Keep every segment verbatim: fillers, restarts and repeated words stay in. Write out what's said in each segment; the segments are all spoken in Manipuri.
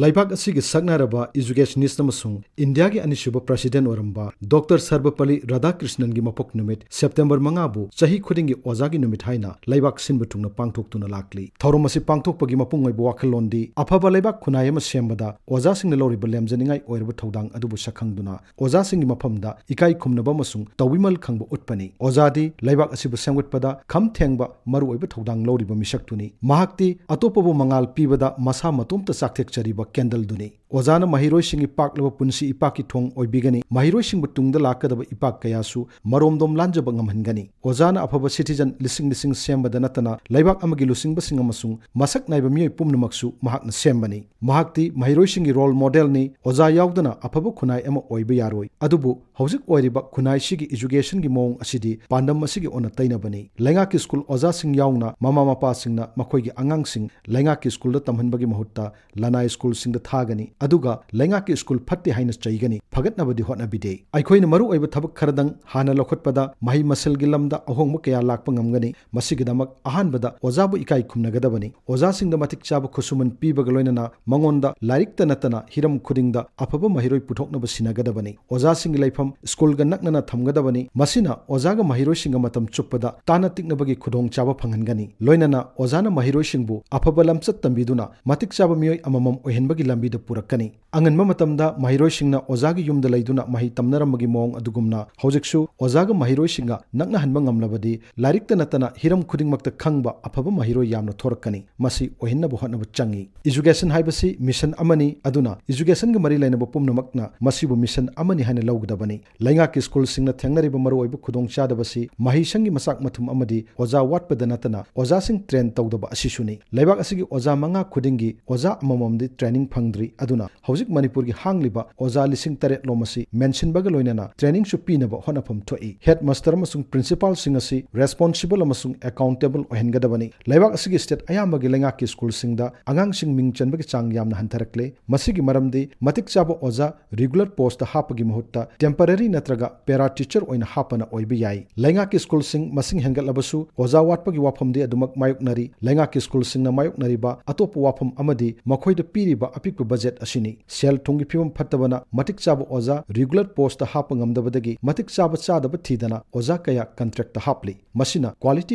ꯂꯩꯕꯥꯛ ꯑꯁꯤꯒꯤ ꯁꯛꯅꯔꯕ educationist ꯑꯃꯁꯨꯡ ꯏꯟꯗꯤꯌꯥꯒꯤ ꯑꯅꯤꯁꯨꯕ president ꯑꯣꯏꯔꯝꯕ ꯗꯣꯛꯇꯔ ꯁꯔꯕꯄꯜꯂꯤ ꯔꯥꯙꯥꯀ꯭ꯔꯤꯁꯅꯟꯒꯤ ꯃꯄꯣꯛ ꯅꯨꯃꯤꯠ September ꯃꯉꯥꯕꯨ ꯆꯍꯤ ꯈꯨꯗꯤꯡꯒꯤ ꯑꯣꯖꯥꯒꯤ ꯅꯨꯃꯤꯠ ꯍꯥꯏꯅ ꯂꯩꯕꯥꯛ ꯁꯤꯟꯕ ꯊꯨꯡꯅ ꯄꯥꯡꯊꯣꯛꯇꯨꯅ ꯂꯥꯛꯂꯤ꯫ ꯊꯧꯔꯝ ꯑꯁꯤ ꯄꯥꯡꯊꯣꯛꯄꯒꯤ ꯃꯄꯨꯡ ꯑꯣꯏꯕ ꯋꯥꯈꯜꯂꯣꯟꯗꯤ ꯑꯐꯕ ꯂꯩꯕꯥꯛ ꯈꯨꯟꯅꯥꯏ ꯑꯃ ꯁꯦꯝꯕꯗ ꯑꯣꯖꯥꯁꯤꯡꯅ ꯂꯧꯔꯤꯕ ꯂꯦꯝꯖꯅꯤꯡꯉꯥꯏ ꯑꯣꯏꯔꯕ ꯊꯧꯗꯥꯡ ꯑꯗꯨꯕꯨ ꯁꯛꯈꯪꯗꯨꯅ ꯑꯣꯖꯥꯁꯤꯡꯒꯤ ꯃꯐꯝꯗ ꯏꯀꯥꯏ ꯈꯨꯝꯅꯕ ꯑꯃꯁꯨꯡ ꯇꯧꯕꯤꯃꯜ ꯈꯪꯕ ꯎꯠꯄꯅꯤ꯫ ꯑꯣꯖꯥꯗꯤ ꯂꯩꯕꯥꯛ ꯑꯁꯤꯕꯨ ꯁꯦꯝꯒꯠꯄꯗ ꯈꯝ ꯊꯦꯡꯕ ꯃꯔꯨꯑꯣꯏꯕ ꯊꯧꯗꯥꯡ ꯂꯧꯔꯤꯕ ꯃꯤꯁꯛꯇꯨꯅꯤ꯫ ꯃꯍꯥꯛꯇꯤ ꯑꯇꯣꯞꯄꯕꯨ ꯃꯉꯥꯜ ꯄꯤꯕꯗ ꯃꯁꯥ ꯃꯇꯣꯝꯇ ꯆꯥꯛꯊꯦꯛꯆꯔꯤꯕ candleꯗꯨꯅꯤ꯫ ꯑꯣꯖꯥꯅ ꯃꯍꯩꯔꯣꯏꯁꯤꯡꯒꯤ ꯄꯥꯛꯂꯕ ꯄꯨꯟꯁꯤ ꯏꯄꯥꯛꯀꯤ ꯊꯣꯡ ꯑꯣꯏꯕꯤꯒꯅꯤ꯫ ꯃꯍꯩꯔꯣꯏꯁꯤꯡꯕꯨ ꯇꯨꯡꯗ ꯂꯥꯛꯀꯗꯕ ꯏꯄꯥꯛ ꯀꯌꯥꯁꯨ ꯃꯔꯣꯝꯗꯣꯝ ꯂꯥꯟꯖꯕ ꯉꯝꯍꯟꯒꯅꯤ꯫ ꯑꯣꯖꯥꯅ ꯑꯐꯕ citizen ꯂꯤꯁꯤꯡ ꯂꯤꯁꯤꯡ ꯁꯦꯝꯕꯗ ꯅꯠꯇꯅ ꯂꯩꯕꯥꯛ ꯑꯃꯒꯤ ꯂꯨꯆꯤꯡꯕꯁꯤꯡ ꯑꯃꯁꯨꯡ ꯃꯁꯛ ꯅꯥꯏꯕ ꯃꯤꯑꯣꯏ ꯄꯨꯝꯅꯃꯛꯁꯨ ꯃꯍꯥꯛꯅ ꯁꯦꯝꯕꯅꯤ꯫ ꯃꯍꯥꯛꯇꯤ ꯃꯍꯩꯔꯣꯏꯁꯤꯡꯒꯤ role modelꯅꯤ꯫ ꯑꯣꯖꯥ ꯌꯥꯎꯗꯅ ꯑꯐꯕ ꯈꯨꯟꯅꯥꯏ ꯑꯃ ꯑꯣꯏꯕ ꯌꯥꯔꯣꯏ꯫ ꯑꯗꯨꯕꯨ ꯍꯧꯖꯤꯛ ꯑꯣꯏꯔꯤꯕ ꯈꯨꯟꯅꯥꯏꯁꯤꯒꯤ educationꯒꯤ ꯃꯑꯣꯡ ꯑꯁꯤꯗꯤ ꯄꯥꯟꯗꯝ ꯑꯁꯤꯒꯤ ꯑꯣꯟꯅ ꯇꯩꯅꯕꯅꯤ꯫ ꯂꯩꯉꯥꯛꯀꯤ ꯁ꯭ꯀꯨꯜ ꯑꯣꯖꯥꯁꯤꯡ ꯌꯥꯎꯅ ꯃꯃꯥ ꯃꯄꯥꯁꯤꯡꯅ ꯃꯈꯣꯏꯒꯤ ꯑꯉꯥꯡꯁꯤꯡ ꯂꯩꯉꯥꯛꯀꯤ ꯁ꯭ꯀꯨꯜꯗ ꯇꯝꯍꯟꯕꯒꯤ ꯃꯍꯨꯠꯇ ꯂꯅꯥꯏ ꯁ꯭ꯀꯨꯜꯁꯤꯡꯗ ꯊꯥꯒꯅꯤ, ꯑꯗꯨꯒ ꯂꯩꯉꯥꯛꯀꯤ ꯁ꯭ꯀꯨꯜ ꯐꯠꯇꯦ ꯍꯥꯏꯅ ꯆꯩꯒꯅꯤ, ꯐꯒꯠꯅꯕꯗꯤ ꯍꯣꯠꯅꯕꯤꯗꯦ꯫ ꯑꯩꯈꯣꯏꯅ ꯃꯔꯨꯑꯣꯏꯕ ꯊꯕꯛ ꯈꯔꯗꯪ ꯍꯥꯟꯅ ꯂꯧꯈꯠꯄꯗ ꯃꯍꯩ ꯃꯁꯤꯜꯒꯤ ꯂꯝꯗ ꯑꯍꯣꯡꯕ ꯀꯌꯥ ꯂꯥꯛꯄ ꯉꯝꯒꯅꯤ꯫ ꯃꯁꯤꯒꯤꯗꯃꯛ ꯑꯍꯥꯟꯕꯗ ꯑꯣꯖꯥꯕꯨ ꯏꯀꯥꯏ ꯈꯨꯝꯅꯒꯗꯕꯅꯤ꯫ ꯑꯣꯖꯥꯁꯤꯡꯗ ꯃꯇꯤꯛ ꯆꯥꯕ ꯈꯨꯠꯁꯨꯃꯟ ꯄꯤꯕꯒ ꯂꯣꯏꯅꯅ ꯃꯉꯣꯟꯗ ꯂꯥꯏꯔꯤꯛꯇ ꯅꯠꯇꯅ ꯍꯤꯔꯝ ꯈꯨꯗꯤꯡꯗ ꯑꯐꯕ ꯃꯍꯩꯔꯣꯏ ꯄꯨꯊꯣꯛꯅꯕ ꯁꯤꯟꯅꯒꯗꯕꯅꯤ꯫ ꯑꯣꯖꯥꯁꯤꯡꯒꯤ ꯂꯩꯐꯝ ꯁ꯭ꯀꯨꯜꯒ ꯅꯛꯅꯅ ꯊꯝꯒꯗꯕꯅꯤ꯫ ꯃꯁꯤꯅ ꯑꯣꯖꯥꯒ ꯃꯍꯩꯔꯣꯏꯁꯤꯡꯒ ꯃꯇꯝ ꯆꯨꯞꯄꯗ ꯇꯥꯅ ꯇꯤꯛꯅꯕꯒꯤ ꯈꯨꯗꯣꯡꯆꯥꯕ ꯐꯪꯍꯟꯒꯅꯤ꯫ ꯂꯣꯏꯅꯅ ꯑꯣꯖꯥꯅ ꯃꯍꯩꯔꯣꯏꯁꯤꯡꯕꯨ ꯑꯐꯕ ꯂꯝꯆꯠ ꯇꯝꯕꯤꯗꯨꯅ ꯃꯇꯤꯛ ꯆꯥꯕ ꯃꯤꯑꯣꯏ ꯑꯃꯃꯝ ꯑꯣꯏꯍꯟꯕꯒꯤ ꯂꯝꯕꯤꯗ ꯄꯨꯔꯛꯀꯅꯤ꯫ ꯑꯉꯟꯕ ꯃꯇꯝꯗ ꯃꯍꯩꯔꯣꯏꯁꯤꯡꯅ ꯑꯣꯖꯥꯒꯤ ꯌꯨꯝꯗ ꯂꯩꯗꯨꯅ ꯃꯍꯩ ꯇꯝꯅꯔꯝꯕꯒꯤ ꯃꯑꯣꯡ ꯑꯗꯨꯒꯨꯝꯅ ꯍꯧꯖꯤꯛꯁꯨ ꯑꯣꯖꯥꯒ ꯃꯍꯩꯔꯣꯏꯁꯤꯡꯒ ꯅꯛꯅꯍꯟꯕ ꯉꯝꯂꯕꯗꯤ ꯂꯥꯏꯔꯤꯛꯇ ꯅꯠꯇꯅ ꯍꯤꯔꯝ ꯈꯨꯗꯤꯡꯃꯛꯇ ꯈꯪꯕ ꯑꯐꯕ ꯃꯍꯩꯔꯣꯏ ꯌꯥꯝꯅ ꯊꯣꯔꯛꯀꯅꯤ꯫ ꯃꯁꯤ ꯑꯣꯏꯍꯟꯅꯕ ꯍꯣꯠꯅꯕ ꯆꯪꯏ꯫ Education ꯍꯥꯏꯕꯁꯤ mission ꯑꯃꯅꯤ, ꯑꯗꯨꯅ educationꯒ ꯃꯔꯤ ꯂꯩꯅꯕ ꯄꯨꯝꯅꯃꯛꯅ ꯃꯁꯤꯕꯨ mission ꯑꯃꯅꯤ ꯍꯥꯏꯅ ꯂꯧꯒꯗꯕꯅꯤ꯫ ꯂꯩꯉꯥꯛꯀꯤ ꯁ꯭ꯀꯨꯜꯁꯤꯡꯅ ꯊꯦꯡꯅꯔꯤꯕ ꯃꯔꯨꯑꯣꯏꯕ ꯈꯨꯗꯣꯡꯆꯥꯗꯕꯁꯤ ꯃꯍꯩꯁꯪꯒꯤ ꯃꯆꯥꯛ ꯃꯊꯨꯝ ꯑꯃꯗꯤ ꯑꯣꯖꯥ ꯋꯥꯠꯄꯗ ꯅꯠꯇꯅ ꯑꯣꯖꯥꯁꯤꯡ train ꯇꯧꯗꯕ ꯑꯁꯤꯁꯨꯅꯤ꯫ ꯂꯩꯕꯥꯛ ꯑꯁꯤꯒꯤ ꯑꯣꯖꯥ ꯃꯉꯥ ꯈꯨꯗꯤꯡꯒꯤ ꯑꯣꯖꯥ ꯑꯃꯃꯝꯗꯤ training ꯐꯪꯗ꯭ꯔꯤ꯫ ꯑꯗꯨꯅ ꯍꯧꯖꯤꯛ ꯃꯅꯤꯄꯨꯔꯒꯤ ꯍꯥꯡꯂꯤꯕ ꯑꯣꯖꯥ ꯂꯤꯁꯤꯡ ꯇꯔꯦꯠ ꯂꯣꯝ ꯑꯁꯤ ꯃꯦꯟꯁꯤꯟꯕꯒ ꯂꯣꯏꯅꯅ ꯇ꯭ꯔꯦꯅꯤꯡꯁꯨ ꯄꯤꯅꯕ ꯍꯣꯠꯅꯐꯝ ꯊꯣꯛꯏ꯫ ꯍꯦꯗ ꯃꯥꯁꯇꯔ ꯑꯃꯁꯨꯡ ꯄ꯭ꯔꯤꯟꯁꯤꯄꯥꯜꯁꯤꯡ ꯑꯁꯤ ꯔꯦꯁꯄꯣꯟꯁꯤꯕꯜ ꯑꯃꯁꯨꯡ ꯑꯦꯀꯥꯎꯟꯇꯦꯕꯜ ꯑꯣꯏꯍꯟꯒꯗꯕꯅꯤ꯫ ꯂꯩꯕꯥꯛ ꯑꯁꯤꯒꯤ ꯁ꯭ꯇꯦꯠ ꯑꯌꯥꯝꯕꯒꯤ ꯂꯩꯉꯥꯛꯀꯤ ꯁ꯭ꯀꯨꯜꯁꯤꯡꯗ ꯑꯉꯥꯡꯁꯤꯡ ꯃꯤꯡ ꯆꯟꯕꯒꯤ ꯆꯥꯡ ꯌꯥꯝꯅ ꯍꯟꯊꯔꯛꯂꯦ꯫ ꯃꯁꯤꯒꯤ ꯃꯔꯝꯗꯤ ꯃꯇꯤꯛ ꯆꯥꯕ ꯑꯣꯖꯥ ꯔꯤꯒꯨꯂꯔ ꯄꯣꯁꯇ ꯍꯥꯞꯄꯒꯤ ꯃꯍꯨꯠꯇ ꯇꯦꯝꯄꯔꯔꯤ ꯅꯠꯇ꯭ꯔꯒ ꯄꯦꯔꯥ ꯇꯤꯆꯔ ꯑꯣꯏꯅ ꯍꯥꯞꯄꯅ ꯑꯣꯏꯕ ꯌꯥꯏ꯫ ꯂꯩꯉꯥꯛꯀꯤ ꯁ꯭ꯀꯨꯜꯁꯤꯡ ꯃꯁꯤꯡ ꯍꯦꯟꯒꯠꯂꯕꯁꯨ ꯑꯣꯖꯥ ꯋꯥꯠꯄꯒꯤ ꯋꯥꯐꯝꯗꯤ ꯑꯗꯨꯃꯛ ꯃꯥꯌꯣꯛꯅꯔꯤ꯫ ꯂꯩꯉꯥꯛꯀꯤ ꯁ꯭ꯀꯨꯜꯁꯤꯡꯅ ꯃꯥꯌꯣꯛꯅꯔꯤꯕ ꯑꯇꯣꯞꯄ ꯋꯥꯐꯝ ꯑꯃꯗꯤ ꯃꯈꯣꯏꯗ ꯄꯤꯔꯤꯕ ꯑꯄꯤꯛꯄ ꯕꯖꯦꯠ ꯑꯁꯤꯅꯤ꯫ ꯁꯦꯜ ꯊꯨꯝꯒꯤ ꯐꯤꯕꯝ ꯐꯠꯇꯕꯅ ꯃꯇꯤꯛ ꯆꯥꯕ ꯑꯣꯖꯥ ꯔꯤꯒꯨꯂꯔ ꯄꯣꯁꯇ ꯍꯥꯞꯄ ꯉꯝꯗꯕꯗꯒꯤ ꯃꯇꯤꯛ ꯆꯥꯕ ꯆꯥꯗꯕ ꯊꯤꯗꯅ ꯑꯣꯖꯥ ꯀꯌꯥ ꯀꯟꯇ꯭ꯔꯦꯛꯇ ꯍꯥꯞꯂꯤ꯫ ꯃꯁꯤꯅ ꯀ꯭ꯋꯥꯂꯤꯇꯤ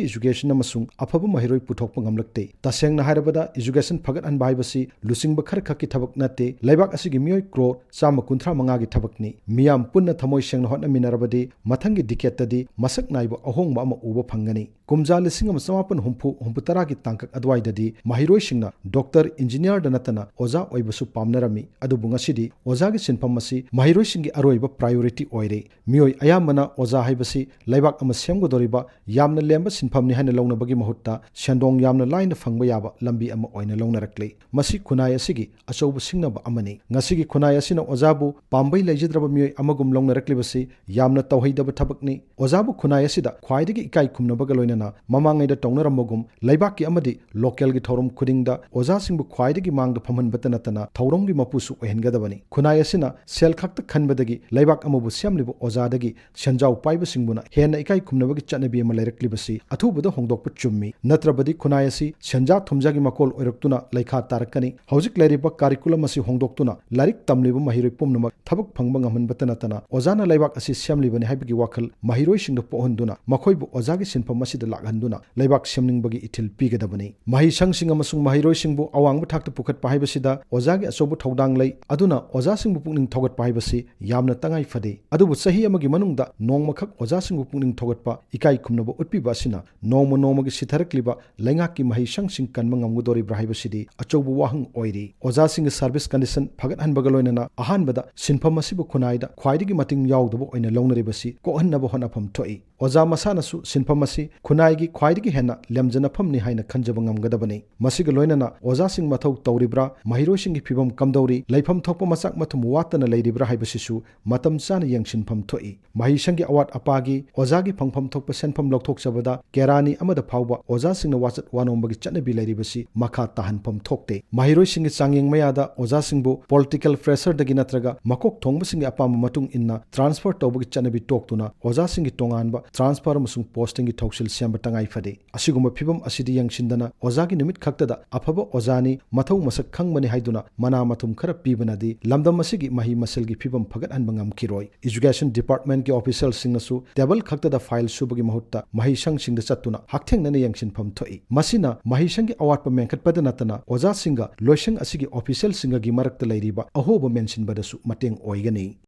ꯑꯦꯖꯨꯀꯦꯁꯟ ꯑꯃꯁꯨꯡ ꯑꯐꯕ ꯃꯍꯩꯔꯣꯏ ꯄꯨꯊꯣꯛꯄ ꯉꯝꯂꯛꯇꯦ꯫ ꯇꯁꯦꯡꯅ ꯍꯥꯏꯔꯕꯗ, ꯑꯦꯖꯨꯀꯦꯁꯟ ꯐꯒꯠꯍꯟꯕ ꯍꯥꯏꯕꯁꯤ ꯂꯨꯆꯤꯡꯕ ꯈꯔꯈꯛꯀꯤ ꯊꯕꯛ ꯅꯠꯇꯦ꯫ ꯂꯩꯕꯥꯛ ꯑꯁꯤꯒꯤ ꯃꯤꯑꯣꯏ ꯀ꯭ꯔꯣꯔ ꯆꯥꯝꯃ ꯀꯨꯟꯊ꯭ꯔꯥ ꯃꯉꯥꯒꯤ ꯊꯕꯛꯅꯤ꯫ ꯃꯤꯌꯥꯝ ꯄꯨꯟꯅ ꯊꯃꯣꯏ ꯁꯦꯡꯅ ꯍꯣꯠꯅꯃꯤꯟꯅꯔꯕꯗꯤ ꯃꯊꯪꯒꯤ ꯗꯤꯀꯦꯠꯇꯗꯤ ꯃꯁꯛ ꯅꯥꯏꯕ ꯑꯍꯣꯡꯕ ꯑꯃ ꯎꯕ ꯐꯪꯒꯅꯤ꯫ ꯀꯨꯝꯖꯥ ꯂꯤꯁꯤꯡ ꯑꯃ ꯆꯃꯥꯄꯟ ꯍꯨꯝꯐꯨ ꯍꯨꯝꯐꯨ ꯇꯔꯥꯒꯤ ꯇꯥꯡꯀꯛ ꯑꯗꯨꯋꯥꯏꯗꯗꯤ ꯃꯍꯩꯔꯣꯏꯁꯤꯡꯅ ꯗꯣꯛꯇꯔ, ꯏꯟꯖꯤꯅꯤꯌꯥꯔꯗ ꯅꯠꯇꯅ ꯑꯣꯖꯥ ꯑꯣꯏꯕꯁꯨ ꯄꯥꯝꯅꯔꯝꯃꯤ꯫ ꯑꯗꯨꯕꯨ ꯉꯁꯤꯗꯤ ꯑꯣꯖꯥꯒꯤ ꯁꯤꯟꯐꯝ ꯑꯁꯤ ꯃꯍꯩꯔꯣꯏꯁꯤꯡꯒꯤ ꯑꯔꯣꯏꯕ ꯄ꯭ꯔꯥꯏꯌꯣꯔꯤꯇꯤ ꯑꯣꯏꯔꯦ꯫ ꯃꯤꯑꯣꯏ ꯑꯌꯥꯝꯕꯅ ꯑꯣꯖꯥ ꯍꯥꯏꯕꯁꯤ ꯂꯩꯕꯥꯛ ꯑꯃ ꯁꯦꯝꯒꯗꯧꯔꯤꯕ ꯌꯥꯝꯅ ꯂꯦꯝꯕ ꯁꯤꯟꯐꯝꯅꯤ ꯍꯥꯏꯅ ꯂꯧꯅꯕꯒꯤ ꯃꯍꯨꯠꯇ ꯁꯦꯟꯗꯣꯡ ꯌꯥꯝꯅ ꯂꯥꯏꯅ ꯐꯪꯕ ꯌꯥꯕ ꯂꯝꯕꯤ ꯑꯃ ꯑꯣꯏꯅ ꯂꯧꯅꯔꯛꯂꯤ꯫ ꯃꯁꯤ ꯈꯨꯟꯅꯥꯏ ꯑꯁꯤꯒꯤ ꯑꯆꯧꯕ ꯁꯤꯡꯅꯕ ꯑꯃꯅꯤ꯫ ꯉꯁꯤꯒꯤ ꯈꯨꯟꯅꯥꯏ ꯑꯁꯤꯅ ꯑꯣꯖꯥꯕꯨ ꯄꯥꯝꯕꯩ ꯂꯩꯖꯗ꯭ꯔꯕ ꯃꯤꯑꯣꯏ ꯑꯃꯒꯨꯝ ꯂꯧꯅꯔꯛꯂꯤꯕꯁꯤ ꯌꯥꯝꯅ ꯇꯧꯍꯩꯗꯕ ꯊꯕꯛꯅꯤ꯫ ꯑꯣꯖꯥꯕꯨ ꯈꯨꯟꯅꯥꯏ ꯑꯁꯤꯗ ꯈ꯭ꯋꯥꯏꯗꯒꯤ ꯏꯀꯥꯏ ꯈꯨꯝꯅꯕꯒ ꯂꯣꯏꯅꯅ ꯃꯃꯥꯡꯉꯩꯗ ꯇꯧꯅꯔꯝꯕꯒꯨꯝ ꯂꯩꯕꯥꯛꯀꯤ ꯑꯃꯗꯤ ꯂꯣꯀꯦꯜꯒꯤ ꯊꯧꯔꯝ ꯈꯨꯗꯤꯡꯗ ꯑꯣꯖꯥꯁꯤꯡꯕꯨ ꯈ꯭ꯋꯥꯏꯗꯒꯤ ꯃꯥꯡꯗ ꯐꯝꯍꯟꯕꯇ ꯅꯠꯇꯅ ꯊꯧꯔꯝꯒꯤ ꯃꯄꯨꯁꯨ ꯑꯣꯏꯍꯟꯒꯗꯕꯅꯤ꯫ ꯈꯨꯟꯅꯥꯏ ꯑꯁꯤꯅ ꯁꯦꯜ ꯈꯛꯇ ꯈꯟꯕꯗꯒꯤ ꯂꯩꯕꯥꯛ ꯑꯃꯕꯨ ꯁꯦꯝꯂꯤꯕ ꯑꯣꯖꯥꯗꯒꯤ ꯁꯦꯟꯖꯥꯎ ꯄꯥꯏꯕꯁꯤꯡꯕꯨꯅ ꯍꯦꯟꯅ ꯏꯀꯥꯏ ꯈꯨꯝꯅꯕꯒꯤ ꯆꯠꯅꯕꯤ ꯑꯃ ꯂꯩꯔꯛꯂꯤꯕꯁꯤ ꯑꯊꯨꯕꯗ ꯍꯣꯡꯗꯣꯛꯄ ꯆꯨꯝꯃꯤ꯫ ꯅꯠꯇ꯭ꯔꯕꯗꯤ ꯈꯨꯟꯅꯥꯏ ꯑꯁꯤ ꯁꯦꯟꯖꯥ ꯊꯨꯝꯖꯥꯒꯤ ꯃꯀꯣꯜ ꯑꯣꯏꯔꯛꯇꯨꯅ ꯂꯩꯈꯥ ꯇꯥꯔꯛꯀꯅꯤ꯫ ꯍꯧꯖꯤꯛ ꯂꯩꯔꯤꯕ ꯀꯥꯔꯤꯀꯨꯂꯝ ꯑꯁꯤ ꯍꯣꯡꯗꯣꯛꯇꯨꯅ ꯂꯥꯏꯔꯤꯛ ꯇꯝꯂꯤꯕ ꯃꯍꯩꯔꯣꯏ ꯄꯨꯝꯅꯃꯛ ꯊꯕꯛ ꯐꯪꯕ ꯉꯝꯍꯟꯕꯇ ꯅꯠꯇꯅ ꯑꯣꯖꯥꯅ ꯂꯩꯕꯥꯛ ꯑꯁꯤ ꯁꯦꯝꯂꯤꯕꯅꯤ ꯍꯥꯏꯕꯒꯤ ꯋꯥꯈꯜ ꯃꯍꯩꯔꯣꯏꯁꯤꯡꯗ ꯄꯣꯛꯍꯟꯗꯨꯅ ꯃꯈꯣꯏꯕꯨ ꯑꯣꯖꯥꯒꯤ ꯁꯤꯟꯐꯝ ꯑꯁꯤꯗ ꯂꯥꯛꯍꯟꯗꯨꯅ ꯂꯩꯕꯥꯛ ꯁꯦꯝꯅꯤꯡꯕꯒꯤ ꯏꯊꯤꯜ ꯄꯤꯒꯗꯕꯅꯤ꯫ ꯃꯍꯩꯁꯪꯁꯤꯡ ꯑꯃꯁꯨꯡ ꯃꯍꯩꯔꯣꯏꯁꯤꯡꯕꯨ ꯑꯋꯥꯡꯕ ꯊꯥꯛꯇ ꯄꯨꯈꯠꯄ ꯍꯥꯏꯕꯁꯤꯗ ꯑꯣꯖꯥꯒꯤ ꯑꯆꯧꯕ ꯊꯧꯗꯥꯡ ꯂꯩ꯫ ꯑꯗꯨꯅ ꯑꯣꯖꯥꯁꯤꯡꯕꯨ ꯄꯨꯛꯅꯤꯡ ꯊꯧꯒꯠꯄ ꯍꯥꯏꯕꯁꯤ ꯌꯥꯝꯅ ꯇꯉꯥꯏ ꯐꯗꯦ꯫ ꯑꯗꯨꯕꯨ ꯆꯍꯤ ꯑꯃꯒꯤ ꯃꯅꯨꯡꯗ ꯅꯣꯡꯃꯈꯛ ꯑꯣꯖꯥꯁꯤꯡꯕꯨ ꯄꯨꯛꯅꯤꯡ ꯊꯧꯒꯠꯄ, ꯏꯀꯥꯏ ꯈꯨꯝꯅꯕ ꯎꯠꯄꯤꯕ ꯑꯁꯤꯅ ꯅꯣꯡꯃ ꯅꯣꯡꯃꯒꯤ ꯁꯤꯊꯔꯛꯂꯤꯕ ꯂꯩꯉꯥꯛꯀꯤ ꯃꯍꯩꯁꯪꯁꯤꯡ ꯀꯟꯕ ꯉꯝꯒꯗꯧꯔꯤꯕ꯭ꯔꯥ ꯍꯥꯏꯕꯁꯤꯗꯤ ꯑꯆꯧꯕ ꯋꯥꯍꯪ ꯑꯣꯏꯔꯤ꯫ ꯑꯣꯖꯥꯁꯤꯡꯒꯤ ꯁꯔꯚꯤꯁ ꯀꯟꯗꯤꯁꯟ ꯐꯒꯠꯍꯟꯕꯒ ꯂꯣꯏꯅꯅ ꯑꯍꯥꯟꯕꯗ ꯁꯤꯟꯐꯝ ꯑꯁꯤꯕꯨ ꯈꯨꯟꯅꯥꯏꯗ ꯈ꯭ꯋꯥꯏꯗꯒꯤ ꯃꯇꯤꯡ ꯌꯥꯎꯗꯕ ꯑꯣꯏꯅ ꯂꯧꯅꯔꯤꯕꯁꯤ ꯀꯣꯛꯍꯟꯅꯕ ꯍꯣꯠꯅꯐꯝ ꯊꯣꯛꯏ꯫ ꯑꯣꯖꯥ ꯃꯁꯥꯅꯁꯨ ꯁꯤꯟꯐꯝ ꯑꯁꯤ ꯈꯨꯟꯅꯥꯏꯒꯤ ꯈ꯭ꯋꯥꯏꯗꯒꯤ ꯍꯦꯟꯅ ꯂꯦꯝꯖꯅꯐꯝꯅꯤ ꯍꯥꯏꯅ ꯈꯟꯖꯕ ꯉꯝꯒꯗꯕꯅꯤ꯫ ꯃꯁꯤꯒ ꯂꯣꯏꯅꯅ ꯑꯣꯖꯥꯁꯤꯡ ꯃꯊꯧ ꯇꯧꯔꯤꯕ꯭ꯔꯥ, ꯃꯍꯩꯔꯣꯏꯁꯤꯡꯒꯤ ꯐꯤꯕꯝ ꯀꯝꯗꯧꯔꯤ, ꯂꯩꯐꯝ ꯊꯣꯛꯄ ꯃꯆꯥꯛ ꯃꯊꯨꯝ ꯋꯥꯠꯇꯅ ꯂꯩꯔꯤꯕ꯭ꯔꯥ ꯍꯥꯏꯕꯁꯤꯁꯨ ꯃꯇꯝ ꯆꯥꯅ ꯌꯦꯡꯁꯤꯟꯐꯝ ꯊꯣꯛꯏ꯫ ꯃꯍꯩꯁꯪꯒꯤ ꯑꯋꯥꯠ ꯑꯄꯥꯒꯤ ꯑꯣꯖꯥꯒꯤ ꯐꯪꯐꯝ ꯊꯣꯛꯄ ꯁꯦꯟꯐꯝ ꯂꯧꯊꯣꯛꯆꯕꯗ ꯀꯦꯔꯥꯅꯤ ꯑꯃꯗ ꯐꯥꯎꯕ ꯑꯣꯖꯥꯁꯤꯡꯅ ꯋꯥꯆꯠ ꯋꯥꯅꯣꯝꯕꯒꯤ ꯆꯠꯅꯕꯤ ꯂꯩꯔꯤꯕꯁꯤ ꯃꯈꯥ ꯇꯥꯍꯟꯐꯝ ꯊꯣꯛꯇꯦ꯫ ꯃꯍꯩꯔꯣꯏꯁꯤꯡꯒꯤ ꯆꯥꯡꯌꯦꯡ ꯃꯌꯥꯗ ꯑꯣꯖꯥꯁꯤꯡꯕꯨ political pressureꯗꯒꯤ ꯅꯠꯇ꯭ꯔꯒ ꯃꯀꯣꯛ ꯊꯣꯡꯕꯁꯤꯡꯒꯤ ꯑꯄꯥꯝꯕ ꯃꯇꯨꯡ ꯏꯟꯅ transfer ꯇꯧꯕꯒꯤ ꯆꯠꯅꯕꯤ ꯇꯣꯛꯇꯨꯅ ꯑꯣꯖꯥꯁꯤꯡꯒꯤ ꯇꯣꯉꯥꯟꯕ transfer ꯑꯃꯁꯨꯡ postingꯒꯤ ꯊꯧꯁꯤꯜ ꯁꯦꯝꯕ ꯇꯉꯥꯏ ꯐꯗꯦ꯫ ꯑꯁꯤꯒꯨꯝꯕ ꯐꯤꯚꯝ ꯑꯁꯤꯗ ꯌꯦꯡꯁꯤꯟꯗꯅ ꯑꯣꯖꯥꯒꯤ ꯅꯨꯃꯤꯠ ꯈꯛꯇꯗ ꯑꯐꯕ ꯑꯣꯖꯥꯅꯤ, ꯃꯊꯧ ꯃꯁꯛ ꯈꯪꯕꯅꯤ ꯍꯥꯏꯗꯨꯅ ꯃꯅꯥ ꯃꯊꯨꯝ ꯈꯔ ꯄꯤꯕꯅꯗꯤ ꯂꯝꯗꯝ ꯑꯁꯤꯒꯤ ꯃꯍꯩ ꯃꯁꯤꯡꯒꯤ ꯐꯤꯚꯝ ꯐꯒꯠꯍꯟꯕ ꯉꯝꯈꯤꯔꯣꯏ꯫ Education Departmentꯀꯤ officialꯁꯤꯡꯅꯁꯨ table ꯈꯛꯇꯗ file ꯁꯨꯕꯒꯤ ꯃꯍꯨꯠꯇ ꯃꯍꯩꯁꯪꯁꯤꯡꯗ ꯆꯠꯇꯨꯅ ꯍꯛꯊꯦꯡꯅꯅ ꯌꯦꯡꯁꯤꯟꯐꯝ ꯊꯣꯛꯏ꯫ ꯃꯁꯤꯅ ꯃꯍꯩꯁꯪꯒꯤ ꯑꯋꯥꯠꯄ ꯃꯦꯟꯈꯠꯄꯗ ꯅꯠꯇꯅ ꯑꯣꯖꯥꯁꯤꯡꯒ ꯂꯣꯏꯁꯪ ꯑꯁꯤꯒꯤ officialꯁꯤꯡꯒꯒꯤ ꯃꯔꯛꯇ ꯂꯩꯔꯤꯕ ꯑꯍꯣꯕ ꯃꯦꯟꯁꯤꯟꯕꯗꯁꯨ ꯃꯇꯦꯡ ꯑꯣꯏꯒꯅꯤ꯫